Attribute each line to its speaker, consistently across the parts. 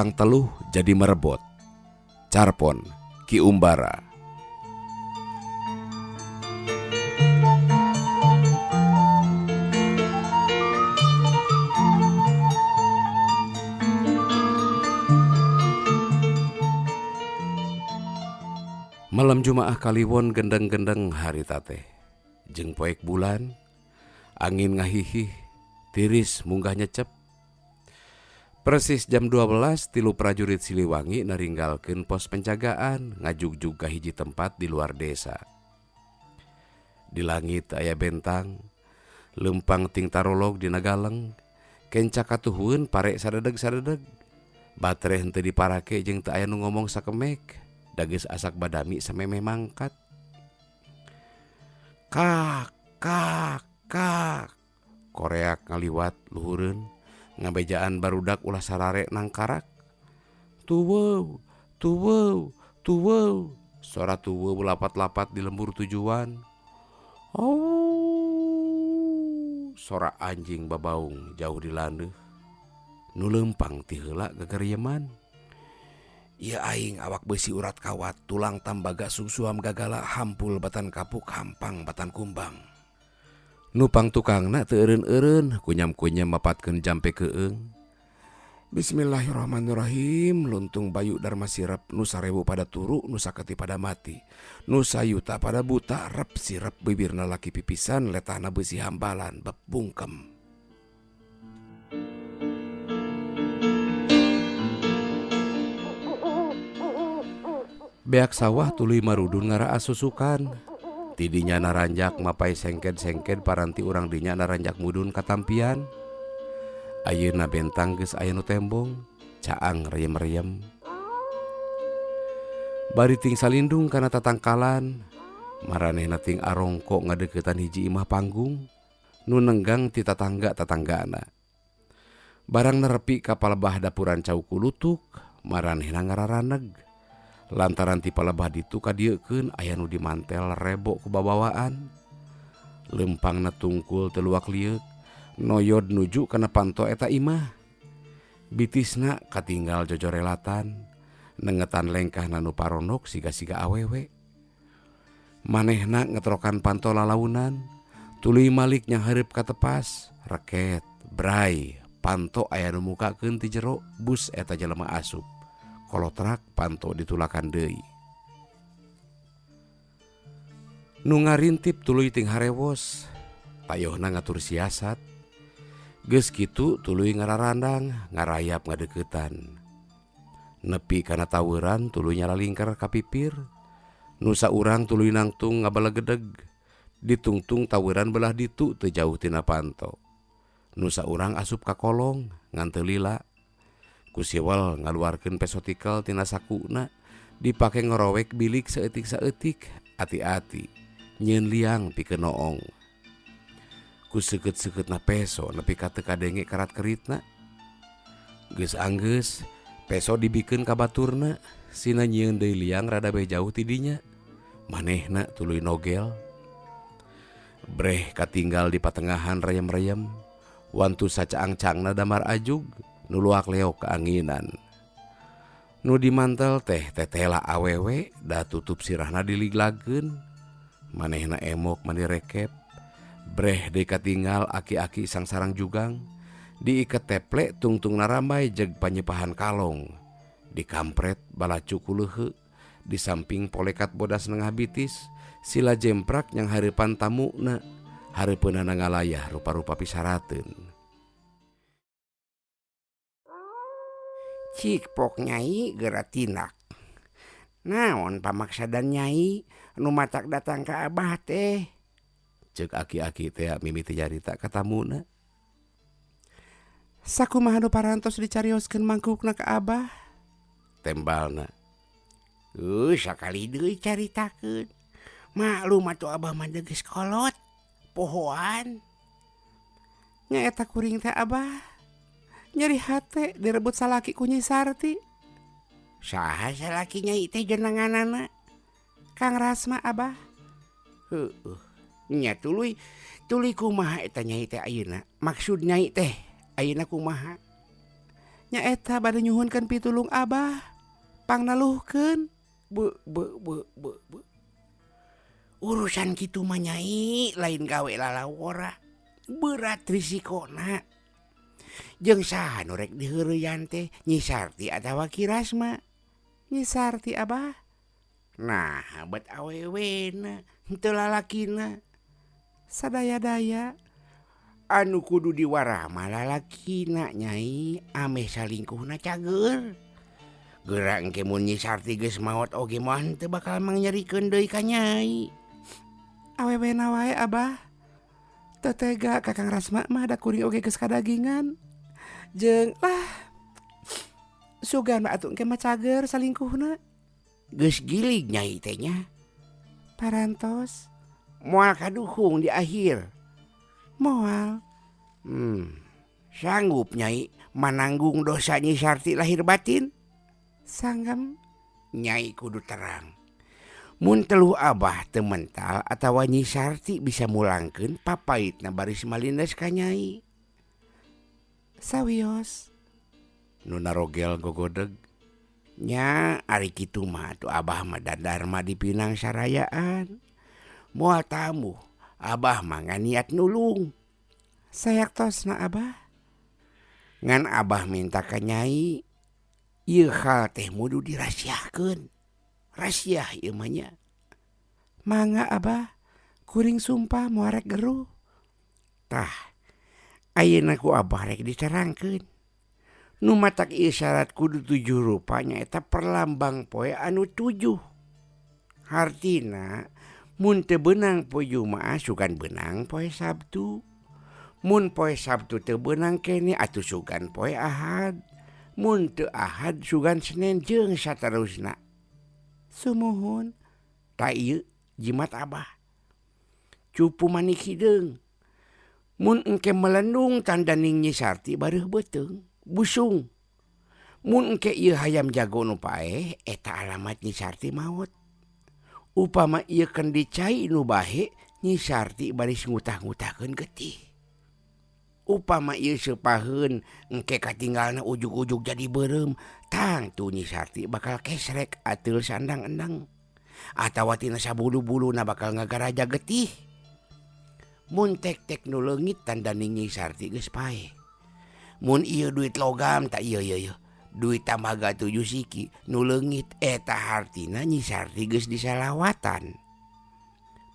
Speaker 1: Tukang teluh jadi merebot. Carpon Ki Umbara. Malam Jumaah Kaliwon gendeng-gendeng harita teh. Jeung poek bulan, angin ngahihih, tiris munggah nyecep. Persis jam 12 tilu prajurit Siliwangi naringgalkeun pos penjagaan ngajugjug ka hiji tempat di luar desa. Di langit aya bentang, lempang ting tarolog dina galeng, kenca katuhueun pare sadedeg-sadedeg. Batere henteu diparake jeung teu aya nu ngomong sakemek, da geus asak badami samemeh mangkat. Kak, kak, kak. Koreak ngaliwat luhureun, ngabejaan barudak ulah sarare nangkarak. Tuweuh, tuweuh, tuweuh. Sora tuweuh lapat-lapat di lembur tujuan. Oh, sora anjing babaung jauh di landeuh. Nu leumpang ti heula gagarieman. Ieu aing awak beusi urat kawat, tulang tambaga sungsuam gagala, hampul batan kapuk, hampang batan kumbang. Nu pangtukangna teu eureun-eureun, kunyam-kunyam mapatkeun jampe keung. Bismillahirrahmanirrahim, luntung bayu dharma sirep, nu sarebu pada turu, nu saketi pada mati, nu sayuta pada buta, rep sirep bibirna laki pipisan, letahna beusi hambalan, beb bungkem. Beak sawah tuluy marudun ngaraas susukan. Tidinya naranjak mapai sengked-sengked paranti urang dinya naranjak mudun katampian. Ayeuna bentang geus aya nu tembong, caang riem-riem. Bari ting salindung kana tatangkalan, maranehna ting arongko ngadeuketan hiji imah panggung nu nenggang ti tatangga-tatanggana. Barang nerepi ka palebah dapuran cau kulutuk, maranehna ngararaneg. Lantaran ti palebah ditu kadieukeun aya nu dimantel rebo ku babawaan. Lempangna tungkul teu luak lieuk, noyod nuju kana panto eta imah. Bitisna katinggal jojorelatan, nengetan lengkahna nu paronok siga-siga awewe. Manehna ngetrokan panto lalaunan, tuluy malik nyanghareup ka tepas, reket, bray, panto aya nu mukakeun ti jero bus eta jelema asup. Kolotrak panto ditulakan deui. Nu ngarintip tuluy ting harewos, tayohna ngatur siasat. Geus kitu tuluy ngararandang, ngarayap ngadeuketan. Nepi kana taweuran tuluy nyalalingker ka pipir. Nu saurang tuluy nangtung ngabalegedeg. Ditungtung taweuran belah ditu teu jauh tina panto. Nu saurang asup ka kolong ngan teu lila. Ku siwel ngaluarkeun pesotikel tina sakuna, dipake ngorowek bilik saeutik-saeutik, ati-ati nyieun liang pikeun noong. Ku seukeut-seukeutna peso nepi ka teu kadenge karat-keritna. Geus anggeus, peso dibikeun ka baturna, sina nyieun deui liang rada beh jauh ti dinya. Manehna tuluy nogel. Breh katinggal di patengahan reyem-reyem, wantu sacaang-caangna damar ajug. Nu luak leok keanginan. Nu dimantel teh tetela awewe da tutup sirahna diliglageun. Manehna emok mani rekep. Breh deui katinggal aki-aki sangsarang jugang. Diiket teple tungtung narambai jeg panyepahan kalong. Dikampret balacu ku leuheu. Di samping polekat bodas nengah bitis, sila jemprak yang hareupan tamuna. Hareupeunana ngalayah rupa-rupa pisarateun.
Speaker 2: Cik pok nyai geura tindak. Naon pamaksadan nyai nu matak datang ka abah teh?
Speaker 1: Ceuk aki-aki teh mimiti nyarita ka tamuna. Sakumaha nu parantos dicarioskeun mangkukna ka abah? Tembalna.
Speaker 2: Sakali deui caritakeun. Maklum atuh abah mah geus kolot, pohoan.
Speaker 1: Nyaeta kuring teh abah. Nyeri hate direbut salaki ku Nyi Sarti.
Speaker 2: Saha salaki nyai teh jenenganana?
Speaker 1: Kang Rasma abah.
Speaker 2: Heueuh. Nya tuluy, tuluy kumaha eta nyai teh ayeuna? Maksud nyai teh ayeuna kumaha?
Speaker 1: Nyaeta bade nyuhunkeun pitulung Abah pangnaluhkeun.
Speaker 2: Be be be be be. Urusan kitu mah Nyai lain gawe lalawora. Berat risikona. Jeung saha nu rek diheureyan teh, Nyi Sarti atawa Ki Rasma?
Speaker 1: Nyi Sarti, Abah.
Speaker 2: Nah, bet awewena henteu lalakina.
Speaker 1: Sadaya-daya.
Speaker 2: Anu kudu diwarah mah lalakina, Nyai, ameh salingkuhna cageur. Geura engke mun Nyi Sarti geus maot oge mah henteu bakal mangyerikeun deui ka Nyai.
Speaker 1: Awewena wae, Abah. Teu tega ka Kang Rasma mah da kuring oge geus kadagingan. Jeung lah sugan mah atuh engke mah cager salingkuhna.
Speaker 2: Geus gilig Nyai teh nya.
Speaker 1: Parantos.
Speaker 2: Moal kaduhung di akhir.
Speaker 1: Moal.
Speaker 2: Sanggup Nyai mananggung dosa Nyi Sarti lahir batin?
Speaker 1: Sanggem.
Speaker 2: Nyai kudu terang. Mun teluh Abah teu mental atawa Nyi Sarti bisa mulangkeun papaitna baris malindes ka Nyai.
Speaker 1: Sawios. Nu narogel gogodeg.
Speaker 2: Nya ari kitu mah atuh Abah mah dadarma dipinang sarayaan. Moal tamuh Abah mah nganiat nulung.
Speaker 1: Sayaktosna, Abah.
Speaker 2: Ngan Abah minta ka Nyai, ieu hal teh mudu dirahasiakeun. Rahasia ieu mah nya.
Speaker 1: Mangga, Abah, kuring sumpah moal rek geruh.
Speaker 2: Tah, ayeuna ku Abah rek diterangkeun. Nu matak ieu syarat kudu 7 rupa nyaeta perlambang poe anu 7. Hartina mun teu beunang poe Jumaah sugan beunang poe Sabtu. Mun poe Sabtu teu beunang keneh atuh sugan poe Ahad. Mun teu Ahad sugan Senin jeung saterusna.
Speaker 1: Sumuhun.
Speaker 2: Ta ieu jimat Abah. Cupu manik hideung. Mun engke melendung tandaning Nyi Sarti bareuh beuteung, busung. Mun engke ieu hayam jago nu paeh eta alamat Nyi Sarti maot. Upama ieu kendi cai nu bahe, Nyi Sarti baris ngutah-ngutahkeun getih. Upama ieu seupaheun engke katinggalna ujug-ujug jadi beureum, tangtu Nyi Sarti bakal kesrek ateul sandang-endang. Atawa tina sabulu-buluna bakal ngagaraja getih. Mun tek-tek nu leungit tandaning Nyi Sarti geus paeh. Mun ieu duit logam ta ieu ieu ieu. Duit tamaga 7 siki nu leungit eta hartina Nyi Sarti geus disalawatan.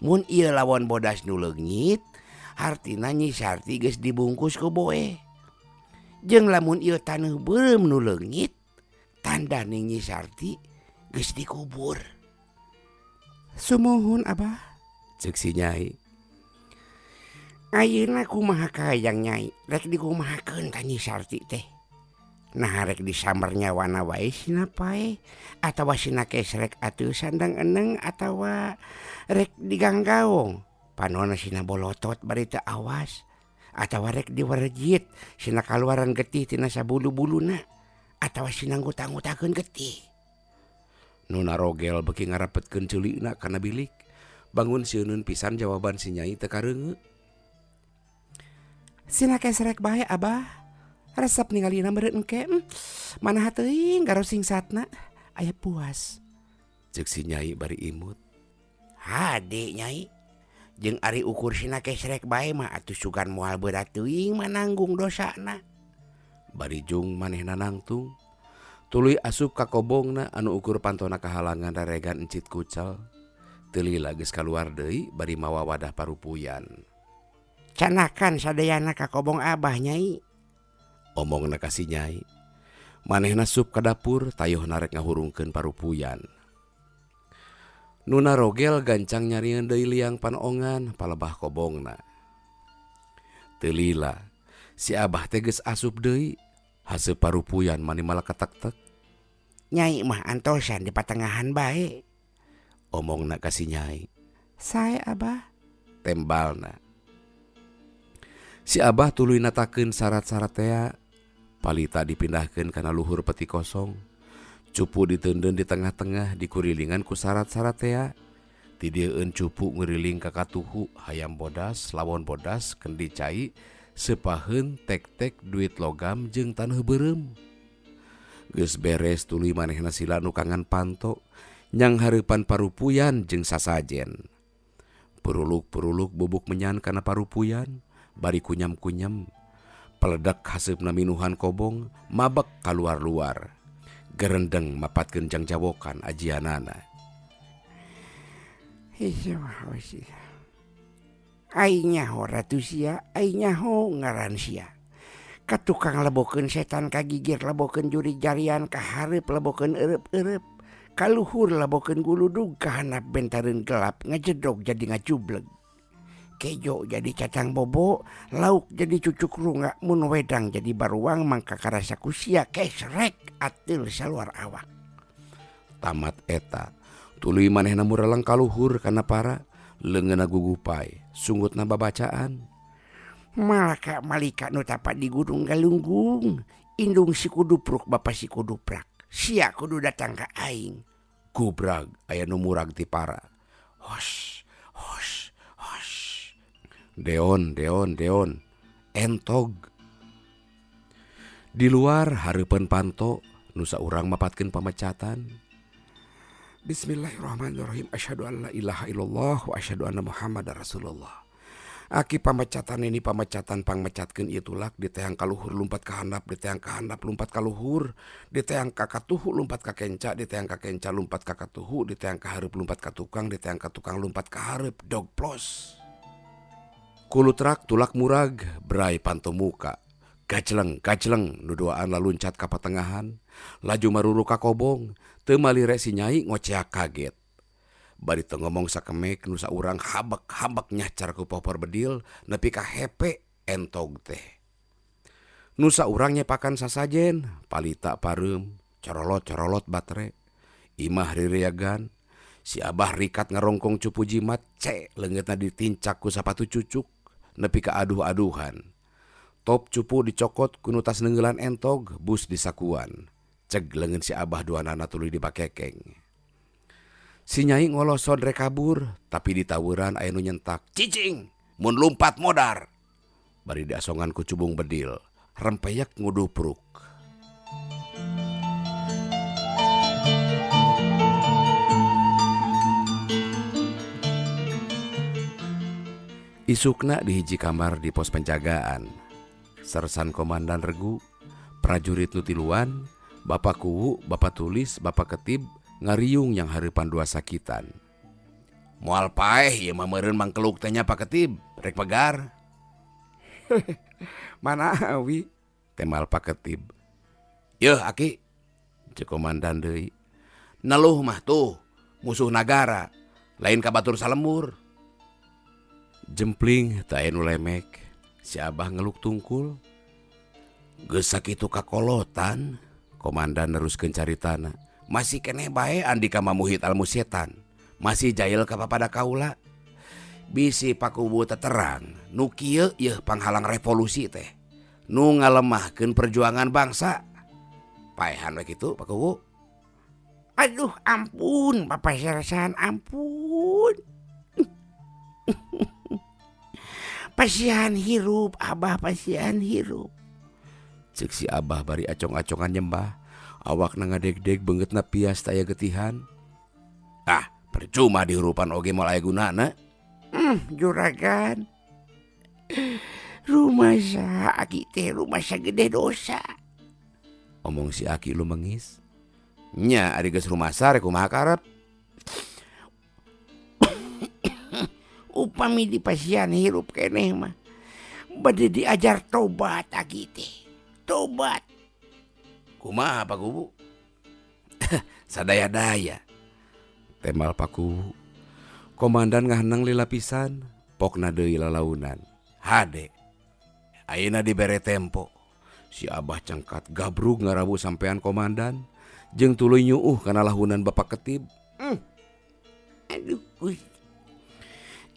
Speaker 2: Mun ieu lawon bodas nu leungit hartina Nyi Sarti geus dibungkus ku boe. Jeung lamun ieu taneuh beureum nu leungit tandaning Nyi Sarti geus dikubur.
Speaker 1: Sumuhun, Abah, ceuk si Nyai.
Speaker 2: Ayeuna kumaha kahayang Nyai rek dikumahakeun ka Nyi Sarti teh? Nah rek disamber nyawana wae sina paeh atawa sina kesrek atuh sandang eneng atawa rek diganggaong panona sina bolotot bari teu awas atawa rek diwerejit sina kaluaran getih tina sabulu-buluna atawa sina ngutang-ngutangkeun getih.
Speaker 1: Nu narogel beuki ngarapetkeun ceulina kana bilik. Bangun sieun pisan jawaban si Nyai teu kareungeu. Sina kesrek bae, Abah. Resep ningalina meureun engke. Manaha teuing garo singsatna aya puas. Ceuk si Nyai bari imut.
Speaker 2: Hade Nyai. Jeung ari ukur sina kesrek bae mah atuh sugan moal berat teuing mananggung dosana.
Speaker 1: Bari jung manehna nangtung. Tuluy asup ka kobongna anu ukur pantona kahalangan raregan encit kucel. Teu lila geus kaluar deui bari mawa wadah parupuyan.
Speaker 2: Canakan sadayana ka kobong Abah, Nyai.
Speaker 1: Omongna ka si Nyai. Manehna sup ka dapur tayohna rek ngahurungkeun parupuyan. Nu narogel gancang nyarieun deui liang panongan palebah kobongna. Teu lila si Abah teh geus asup deui haseup parupuyan mani malakatek-tek.
Speaker 2: Nyai mah antosan di patengahan bae.
Speaker 1: Omongna ka si Nyai.
Speaker 2: Sae, Abah,
Speaker 1: tembalna. Si Abah tuluy natakeun syarat-syarat tea. Palita dipindahkeun kana luhur peti kosong. Cupu diteundeun di tengah-tengah dikurilingan ku syarat-syarat tea. Tidieun cupu nguriling ka katuhu hayam bodas, lawon bodas, kendi cai, seupaheun tek-tek duit logam jeung taneuh beureum. Geus beres tuluy manehna sila nukangan panto nyang hareupan parupuyan jeung sasajen. Puruluk-puruluk bubuk menyan kana parupuyan, bari kunyam-kunyam. Peledak haseupna minuhan kobong, mabek kaluar-luar. Gerendeng mapatkeun jangjawokan ajianana.
Speaker 2: Ai nyaho ratu sia, ai nyaho ngaran sia. Ka tukang lebokeun setan ka gigir lebokeun jurig jarian ka hareup lebokeun eureup-eureup. Ka luhur lebokeun guludug ka handap bentareun gelap ngajedog jadi ngajubleg. Kejo jadi cacang bobo, lauk jadi cucuk rungga, mun wedang jadi baruang mangka karasa ku sia kesrek ateul saluar awak.
Speaker 1: Tamat eta, tuluy manehna mureleng ka luhur kana para, leungeunna gugupai, sungutna babacaan.
Speaker 2: Malaka malika nu tapa di gunung Galunggung, indung si kudupruk bapa si kuduprak. Sia kudu datang ka aing.
Speaker 1: Gubrag aya nu murag ti para. Hos, hos, hos. Deon, deon, deon. Entog. Di luar hareupeun panto nu saurang mapatkeun pamecatan. Bismillahirrahmanirrahim. Asyhadu an la ilaha illallah wa asyhadu anna Muhammadar Rasulullah. Aki pamecatan ini pamecatan pangmecatkeun ieu tulak diteang ka luhur lumpat ka handap, diteang ka handap lumpat ka luhur, diteang ka katuhu lumpat ka kenca, diteang ka kenca lumpat ka katuhu, diteang ka hareup lumpat ka tukang, diteang ka tukang lumpat ka hareup, dog plos. Kulutrak tulak murag brai panto muka. Gajleng gajleng nu duaan laluncat ka patengahan, laju maruru ka kobong, teu malire si nyai ngoceak kaget. Bari teu ngomong sakemek nu saurang habek-habek nyacar ku popor bedil nepi ka hepe entog teh. Nu saurang nyepakan sasajen, palita pareum, corolot-corolot batre, imah ririagan, si abah rikat ngarongkong cupu jimat, ce leungeutna ditincak ku sapatu cucuk nepi ka aduh-aduhan. Top cupu dicokot ku nu tas neungeulan entog, bus disakuan. Ceg leungeun si abah duanana tuluy dipakekeng. Si nyai ngolosod rek kabur, tapi ditaweuran aya nu nyentak. Cicing, mun lumpat modar. Bari diasongan ku cubung bedil, rempeyek ngudupruk. Isukna di hiji kamar di pos penjagaan. Sersan komandan regu, prajurit nu tiluan, bapak kuwu, bapak tulis, bapak ketib, ngariung yang hareupan dua sakitan. Moal paeh ieu mah meureun mangkeluk teh nya Pak Ketib, rek pegar.
Speaker 2: Mana awi?
Speaker 1: Temal Pak Ketib. Yeuh aki, ceuk komandan deui. Neluh mah tuh, musuh nagara, lain ka batur salembur. Jempling teu aya nu lemek, si abah ngeluk tungkul. Geus sakitu kakolotan, komandan neruskeun caritana. Masih keneh bae Andika Mamuhit Almusetan, masih jail ka papada kaula. Bisi pakubu teterang, nu kieu yeuh panghalang revolusi teh, nu ngalemahkeun perjuangan bangsa. Paehan we kitu Pakubu.
Speaker 2: Aduh ampun Bapak Sersan, ampun. Pasihan hirup abah, pasihan hirup.
Speaker 1: Ceuk si abah bari acong-acongan nyembah. Awakna ngadegdeg beungeutna pias taya getihan. Ah, percuma dihurupan oge moal aya gunana.
Speaker 2: Juragan. Rumasa aki teh rumasa gede dosa.
Speaker 1: Omong si aki lumengis. Nya ari geus rumasa rek kumaha karep.
Speaker 2: Upami di pasian hirup keneh mah bade diajar tobat aki teh. Tobat.
Speaker 1: Kumaha Pak Kubu? Sadaya-daya. Temal Pak Kubu. Komandan ngaheneng lila pisan, pokna deui lalaunan. Hade. Ayeuna dibere tempo. Si abah cengkat gabrug ngarabu sampean komandan, jeung tuluy nyuuh kana lahunan Bapak Ketib.
Speaker 2: Aduh, Gusti.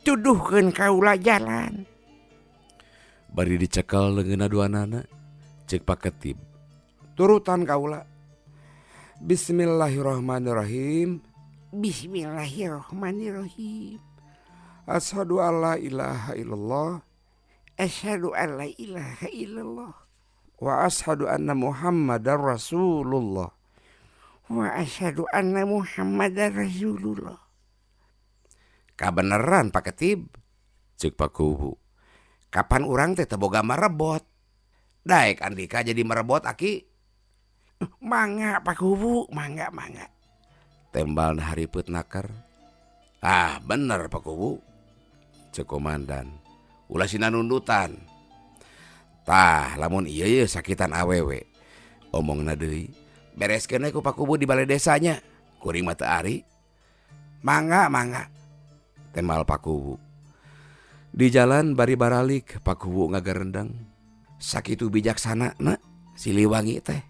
Speaker 2: Tuduhkeun kaula jalan.
Speaker 1: Bari dicekel leungeunna duanana, ceuk Pak Ketib.
Speaker 2: Turutan kaula. Bismillahirrahmanirrahim. Bismillahirrahmanirrahim.
Speaker 1: Asyhadu alla ilaha illallah.
Speaker 2: Asyhadu alla ilaha illallah.
Speaker 1: Wa asyhadu anna Muhammadar Rasulullah.
Speaker 2: Wa asyhadu anna Muhammadar Rasulullah.
Speaker 1: Kabeneran Pak Ketib, ceuk Pak Kuwu. Kapan urang teh teu boga marebot? Daek andika jadi merebot aki.
Speaker 2: Mangga Pak Kuwu, mangga mangga.
Speaker 1: Tembalna haripet naker. Ah bener Pak Kuwu, ceuk komandan. Ulah sina nundutan. Tah lamun ieu ye sakitan awewe. Omongna deui, bereskeun we ku Pak Kuwu di balai desanya. Kuring mah teu ari.
Speaker 2: Mangga mangga.
Speaker 1: Tembal Pak Kuwu. Di jalan bari baralik Pak Kuwu ngagarendeng. Sakitu bijaksanana Siliwangi teh.